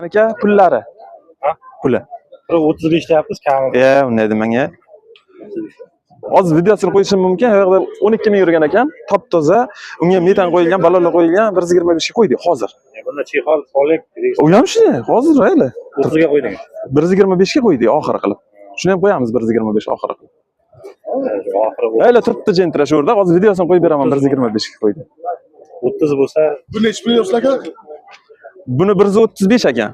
Aka, pullari. Ha? Puli. Bir 35 deyapmiz, kami. Unday demang. Hozir videosini qo'yishim mumkin. U yoqda 12 ming yurgan ekan, top toza. Unga metan qo'yilgan, ballonlar qo'yilgan, 125 ga qo'ydik hozir. Bunda chexol, solik, U ham shunday, hozir rayli. 30 ga qo'ydingiz. 125 ga qo'ydik oxiri qilib. Shuni ham qo'yamiz 125 oxiri qilib. Oxiri Mayli, turibdi Gentra shu yerda. Hozir videosini qo'yib beraman, 125 ga qo'ydi. 30 bo'lsa, Bu nechi pul yo'qsiz aka? Buni 135 ekan.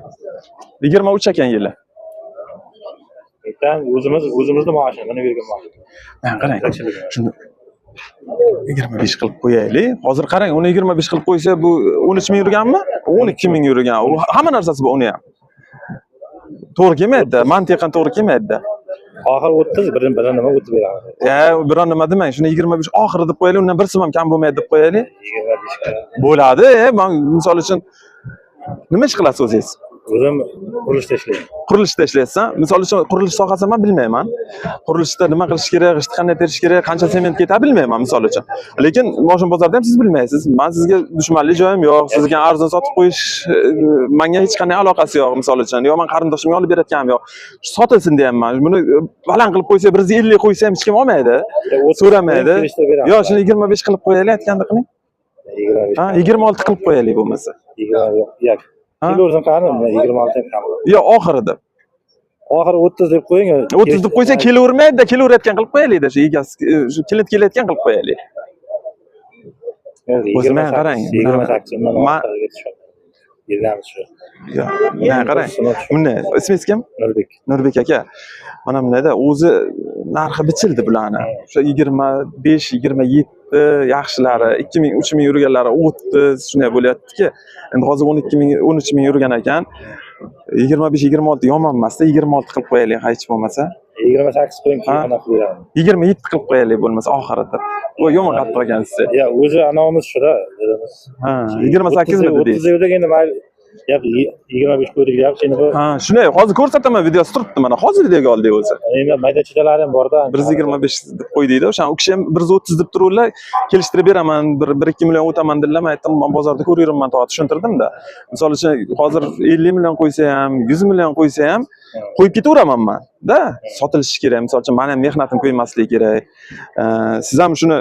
23 ekan yili. Metan o'zimizni maoshini, mana bergan maosh. Mana qarang. Shuni 25 qilib qo'yaylik. Hozir qarang, uni 25 qilib qo'ysa, bu 13 ming yurganmi? 12 ming yurgan. U hamma narsasi bor uni ham. To'g'ri kelmaydi-da, mantiqan to'g'ri kelmaydi-da. Oxiri 30, bir nima 30 beramiz. Ya, biron nima demang, shuni 25 oxiri deb qo'yaylik, undan bir so'm ham kam bo'lmaydi deb qo'yaylik. 25 ga. Bo'ladi, men misol uchun nima ish qilasiz o'zingiz? O'zim qurilishda ishlayman. Qurilishda ishlaysiz. Misol uchun qurilish sohasini men bilmayman. Qurilishda nima qilish kerak, g'isht qanday terish kerak, qancha sement ketadi bilmayman misol uchun. Lekin moshin bozorda ham siz bilmaysiz. Men sizga dushmanlik joyim yo'q. Sizga arzon sotib qo'yish menga hech qanday aloqasi yo'q misol uchun. Yo men qarindoshimga olib berayotganim yo'q. Sotilsin deyapman. Buni baland qilib qo'ysa, 150 qo'ysa ham hech kim olmaydi. So'ramaydi. Yo, shuni 25 qilib qo'yaylik, aytganda qiling. 25. Ha, 26 qilib qo'yaylik bo'lmasa. 20 yo'q. Yo'q. Ha? Kelaversin qani, 26 ham kam. Yo, oxirida. Oxiri 30 deb qo'ying. 30 deb qo'ysa kelavermaydi-da, kelaverayotgan qilib qo'yaylik-da, shu egasi, shu klient kelayotgan qilib qo'yaylik. O'zi mana qarang, 28 undan Ma- oxiriga tushadi. Yigirma shu. Yo, mana qarang. Bunday, ismingiz kim? Nurbek. Nurbek aka. Mana bundayda o'zi narxi bichildi bularni. O'sha 25, 27 yaxshilari, 2000, 3000 yurganlari 30 shunday bo'lyaptiki. Endi hozir 12 ming, 13 ming yurgan ekan. 25, 26 yomon emasda, 26 qilib qo'yaylik hech bo'lmasa. 28 qo'ying, Ha? keyin qanaqa qilib beraman. 27 qilib qo'yaylik bo'lmasa oxirida. Bu yomon qattiq ekansiz. Ya o'zi anovimiz shuda dedimiz. Ha, 28 mi dedingiz? 30 dedik endi mayli. Yo'q, 25 qo'ydik deyapmiz endi bu. Ha, shunday, hozir ko'rsataman, videosi turibdi mana. Hozir videoga oldik o'zi. Endi mayda chidalari ham borda. 125 deb qo'ydikda, o'sha u kishi ham 130 deb tururlar, kelishtirib beraman, bir 1-2 million o'taman dedilar. Men aytdim, men bozorda ko'ryapman, to'g'ri tushuntirdim-da. Misol uchun hozir 50 million qo'ysa ham, 100 million qo'ysa ham qo'yib ketaveraman man, da. Sotilishi kerak. Misol uchun meni ham mehnatim ko'ymasligi kerak. Siz ham shuni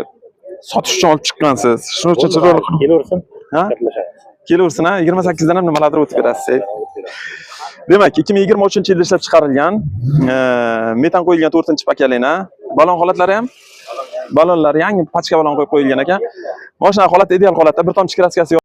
sotish uchun olib chiqqansiz. Shuning uchun chiroyli qilib Kelaversin. Ha? Gaplashamiz. Kelaversin, ha, 28 dan ham nimalardir o'tib berasiz. Demak, 2023-yilda ishlab chiqarilgan, metan qo'yilgan 4-pokoleniya. Balon holatlari ham, balonlar yangi pachka balon qo'yib qo'yilgan ekan. Mashina holati ideal holatda, bir tomchi kraskasi yo'q.